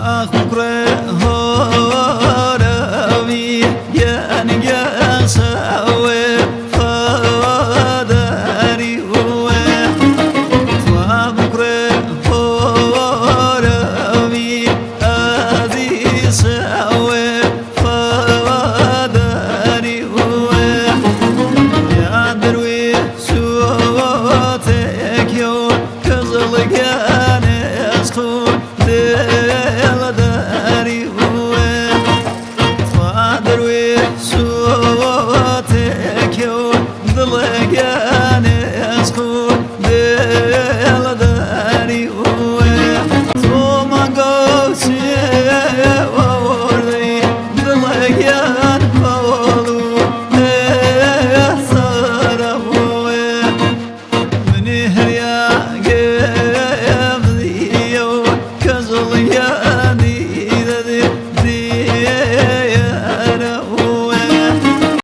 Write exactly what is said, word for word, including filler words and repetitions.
ʻĀkukura hōʻorawi, yaniga sawe fadariwe. Tuʻabukura hōʻorawi, ʻazi sawe fadariwe. Yadariwe suo te kio, kazalaga nesko dela